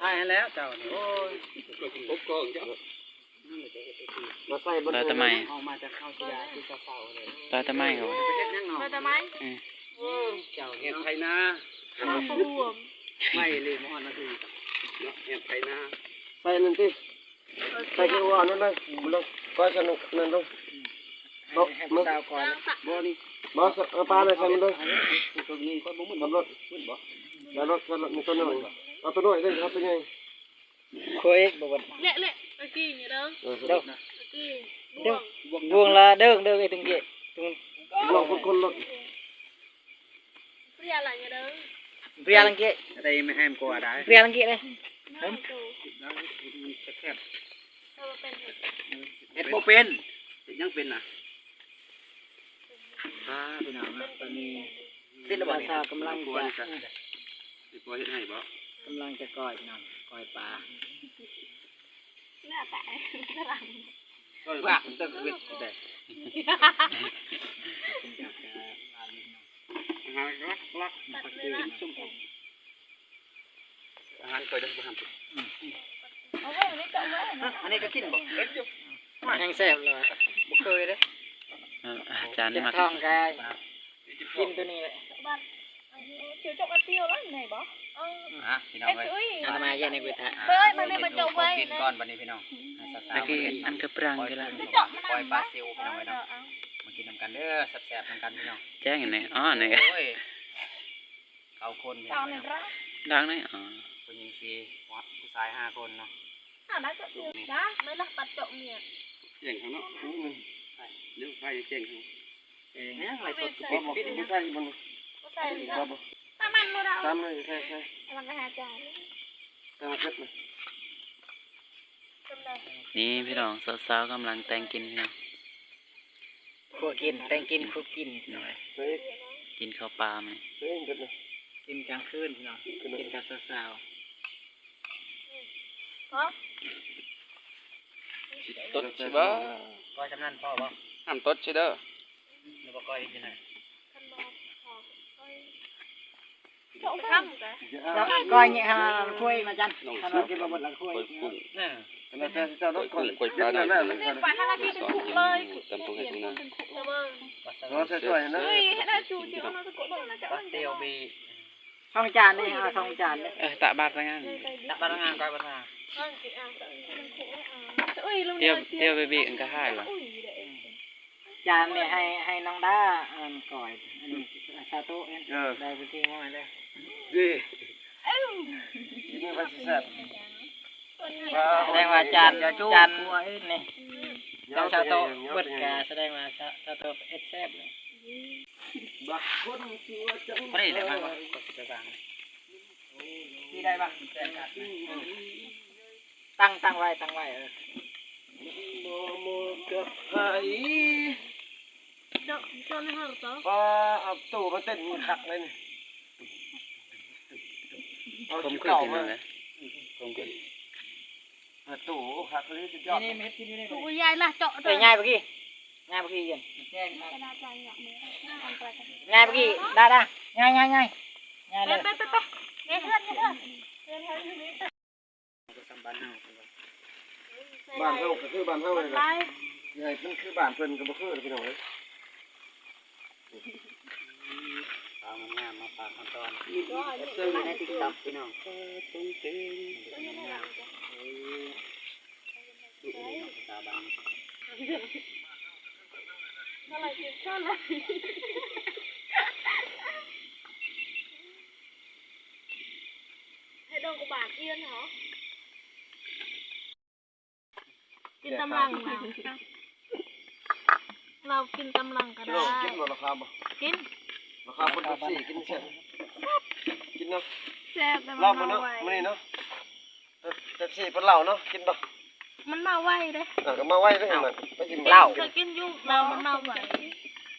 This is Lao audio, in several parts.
ຖ່າຍໃຫ້ແລ້ວເຈົ້ານີ້ ໂອ້ຍ ມາໃສ່ເບິດ ດອຍຕະໄໝ ອອກມາຈາກເຮົາຊິດາຄືເຊົາໆເລີຍ ດອຍຕະໄໝເຂົາວ່າ ເຮັດຫຍັງເນາະ ດອຍຕະໄໝ ເອີ ໂອ້ຍ ເຈົ້ານີ້ເນາະ ແຮມໄຖນາ ຂ້າວບໍ່ຮວມ ໄໝເລີຍ ບໍ່ຮອດນາທີເນາະ ແຮມໄຖນາ ໃສ່ອັນນັ້ນຕິ ໃສ່ຄືວ່າອັນນັ້ນເລີຍ ເບິ່ງ ກ້ອຍໃສ່ນັ້ນລົງ ເອົາ ໃຫ້ຜູ້ສາວກ່ອນ ບໍ່ນີ້ ບໍ່ ເອົາປາເລີຍ ໃສ່ມັນເລີຍ ນີ້ຂ້ອຍບໍ່ໝຶ່ນ ຂັບລົດ ໝຶ່ນບໍ່ ໃສ່ລົດ ໃສ່ລົດ ມີຕົວນ້ອຍ ເອົາຕົວນ້ອຍເດີ ເອົາຕົວໃຫຍ່ ໂອ້ຍ ບໍ່ ບໍ່ ເລະ ເລະ ຕະກີ້ນີ້ເດີ ເອີ ເດີ ຕະກີ້ ເດີ ບ່ວງ ບ່ວງລະເດີ ເດີ ໄອ້ຕຶງເກະ ບ່ວງຄົນໆລົດ ເປຍລະເດີ ເປຍລັງເກະ ໄດ້ແມ່ແຮມກວ່າໄດ້ ເປຍລັງເກະເດ້ ແມ່ໂຕ ແຊບໆ ເອີ ເປັນ ເຮັດບໍ່ເປັນ ເຮັດຫຍັງເປັນນະ ອ່າ ພີ່ນ້ອງເນາະ ຕອນນີ້ ເປັນແລ້ວບໍ່ນີ້ ສາວກຳລັງຈະ ຊິບໍ່ເຮັດໃຫ້ບໍ່ ກຳລັງຈະກ້ອຍ ພີ່ນ້ອງ ກ້ອຍປາ ໜ້າຕາ ກ້ອຍປາ ເຕີກເວັດແຕ່ ອາຫານລັກໆ ອາຫານຂ້ອຍເດີ ບໍ່ຫ້າມກິນ ເອົາໄວ້ ອັນນີ້ກໍເອົາໄວ້ ອັນນີ້ກໍກິນບໍ່ ແຮງແຊບເລີຍ ບໍ່ເຄີຍເດ້ ເອີ ອາຈານມັກ ຈານທອງກາຍ ກິນໂຕນີ້ແຫຼະ ບາດ ຊິຈົກອັນດຽວລະ ແມ່ນບໍ່ ເອີ ອ່ະ ພີ່ນ້ອງເອີຍ ເອົາມາເຢັນໃຫ້ເບິດທະ ເອີຍ ມາແມ່ມາຈົກໄວ້ ກິນກ່ອນບັດນີ້ພີ່ນ້ອງ ຕະກີ້ອັນກະປຣາງຢູ່ລະ ກ້ອຍປາຊິວ ພີ່ນ້ອງເອີຍເນາະ ມາກິນນຳກັນເດີ ແຊບໆນຳກັນພີ່ນ້ອງ ແຈ້ງແນ່ ອໍ ນີ້ ໂອ້ຍ ເກົ້າຄົນພີ່ນ້ອງເອີຍເນາະ ດັງນີ້ ອໍ ຜູ້ຍິງສີ່ ຜູ້ຊາຍຫ້າຄົນເນາະ ອ່າ ໄດ້ກໍຄື ນະ ໄດ້ລະ ປັດເຈາະເມຍ ແຈ້ງເຂົາເນາະ ເດີ ໄຟແຈ້ງເຂົາ ເອີ ຍັງໄລສົດ ປິດ ປິດ ບໍ່ໃສ່ບໍ່ ບໍ່ໃສ່ ບໍ່ ບໍ່ ຕາມັນບໍ່ໄດ້ ຕາມັນໃສ່ ໃສ່ ກຳລັງໄປຫາຈານ ໃສ່ໝາກເຜັດນະ ນີ້ພີ່ນ້ອງ ສາວໆກຳລັງແຕ່ງກິນພີ່ນ້ອງ ຄົວກິນ ແຕ່ງກິນ ຄົວກິນ ກິນເຂົ້າປ່າມື້ນີ້ ກິນກາງຄືນພີ່ນ້ອງ ກິນກັບສາວໆ ຊິຕົດຊິບໍ່ ກ້ອຍຊຳນານພໍບໍ່ ຫ້າມຕົດຊິເດີ ຫຼືບໍ່ກ້ອຍເຮັດຈັ່ງໃດ ກ້ອຍນີ້ຫາລຳໂພງມາຈັນ ຄັນວ່າຊິບໍ່ເບິດລຳໂພງ ເອີ ແຕ່ເຈົ້າຕ້ອງກ້ອຍ ກ້ອຍປາ ໄປຫາລາວກິນຄຸເລີຍ ຕຳຕົງເຮັດນະ ເອີ ໃສ່ຖ້ວຍນະ ເອີຍ ໃຫ້ນາຈູຊິເອົາມາສະກົດເບິ່ງນະ ຈະເອົາ ສອງຈານເດ້ ເອົາສອງຈານເດ້ ເອີ ຕະບາດພະນັກງານ ຕະບາດພະນັກງານ ຕຽວ ຕຽວເບບີ ອັນກະຫາຍລະ ຈານນີ້ໃຫ້ ໃຫ້ນ້ອງດ້າ ອັນ ກ້ອຍ ອັນ ຊາໂຕະ ເອີ ໄດ້ໄປກິນໝໍເດີ ດີ ກິນໄປແຊບ ສະແດງວ່າຈານ ຈານນີ້ ຈານຊາໂຕະເບິດກະສະແດງວ່າຊາ ຊາໂຕະເຮັດແຊບເລີຍ ບັກຄົນຊົ່ວຈັ່ງ ພໍດີແຫຼະ ມາ ມາ ກໍຊິໄປວາງ ທີ່ໄດ້ປະ ຕັ້ງ ຕັ້ງໄວ້ ຕັ້ງໄວ້ ເອີ ບໍ່ເໝາະກັບໃຜ ເຈາະ ເຈາະໃນຫ້ອງຕໍ່ ປ້າ ເອົາໂຕມາເຕັ້ນຄັກເລີຍນີ້ ເອົາ ຄົມຄືກິນເອົາແຫຼະ ຄົມຄື ເປີດຕູ້ຄັກເລີຍ ສຸດຍອດ ນີ້ ນີ້ ເຮັດກິນຢູ່ນີ້ ໂອ້ຍ ຍາຍລະເຈາະ ເອີຍ ຍາຍບັກກີ້ ຍາຍບັກກີ້ ແຈ້ງ ຍາຍບັກກີ້ ດ້າ ດ້າ ຍາຍ ຍາຍ ຍາຍ ຍາຍເລີຍ ໄປ ໄປ ໄປ ໄປ ເຮັດເຮືອນ ເຮັດເຮືອນ ເຮືອນເຮົາຢູ່ນີ້ ບ້ານເຮົາກໍຄືບ້ານເຮົານີ້ແຫຼະ ຊິໃຫ້ມັນຄືບ້ານເພິ່ນກໍບໍ່ຄື ພີ່ນ້ອງເອີຍ ສາວງາມໆ ມາຝາກມາຕ້ອນ ເຊິ່ງໃນຕິກຕັອກ ພີ່ນ້ອງ ເອີ ເຊິ່ງໆ ງາມໆ ເອີ ໃຫ້ດອງກະບາດເອີນເຮົາ ກິນຕຳລັງລາວ ລາວກິນຕຳລັງກໍໄດ້ ກິນບໍ່ລາຄາບໍ່ ກິນ ລາຄາເປັນເປັບຊີ ກິນແຊບ ກິນເນາະ ແຊບ ແຕ່ວ່າເມົາໄວ ມື້ນີ້ເນາະ ເປັບຊີເປັນເຫຼົ້າເນາະ ກິນບໍ່ ມັນເມົາໄວເດ້ ເອີ ກໍເມົາໄວເດ້ ມັນໄປກິນເຫຼົ້າ ເຄີຍກິນຢູ່ ເຫຼົ້າ ມັນເມົາໄວ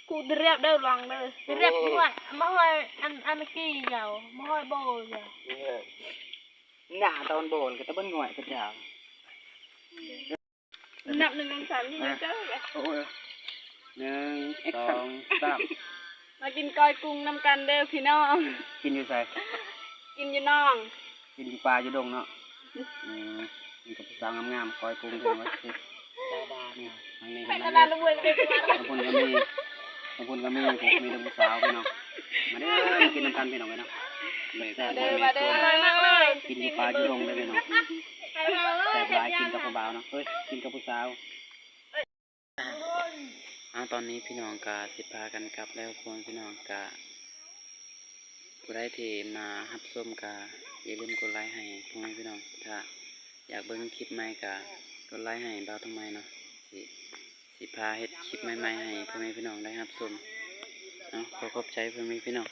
ກູດຽບເດີ ລອງເດີ ດຽບດ້ວຍ ມາຫ້ອຍ ອັນ ອັນກີ້ຢາວ ມາຫ້ອຍໂບຢາວ ໜ້າຕອນໂບນກໍຕະເບິ່ງຫງວຍກະຈາວ ນັບໜຶ່ງ ສອງ ສາມ ຍິງເຈົ້າ ໂອ້ຍ ໜຶ່ງ ສອງ ສາມ ມາກິນກ້ອຍກຸ້ງນຳກັນເດີພີ່ນ້ອງ ກິນຢູ່ໃສ ກິນຢູ່ໜອງ ກິນຢູ່ປ່າຢູ່ດົງເນາະ ອືມ ມີແຕ່ຜູ້ສາວງາມໆ ຄອຍກຸມເພິ່ນວ່າ ຊາວບ້ານ ທາງນີ້ ທາງນັ້ນ ທາງພຸ້ນກໍມີ ທາງພຸ້ນກໍມີ ມີແຕ່ຜູ້ສາວພີ່ນ້ອງ. ມາເດີ ມາກິນນຳກັນພີ່ນ້ອງເອີຍເນາະ ແຊບໆ ເດີ ມາເດີ ກິນຢູ່ປ່າຢູ່ດົງເດີພີ່ນ້ອງ. ແຊບຫຼາຍ ກິນກັບຜູ້ບ່າວເນາະ ເອີຍ ກິນກັບຜູ້ສາວ. ອາ ຕອນນີ້ພີ່ນ້ອງກະຊິພາກັນກັບແລ້ວ ພວກພີ່ນ້ອງກະ ຜູ້ໃດທີ່ມາຮັບຊົມກະຢ່າລືມກົດໄລໃຫ້ພໍ່ແມ່ພີ່ນ້ອງ ຖ້າຢາກເບິ່ງຄລິບໃໝ່ກະກົດໄລໃຫ້ບ່າວທອງໃໝ່ເນາະ ຊິ ຊິພາເຮັດຄລິບໃໝ່ໆໃຫ້ພໍ່ແມ່ພີ່ນ້ອງໄດ້ຮັບຊົມເນາະ. ຂໍຂອບໃຈພໍ່ແມ່ພີ່ນ້ອງ.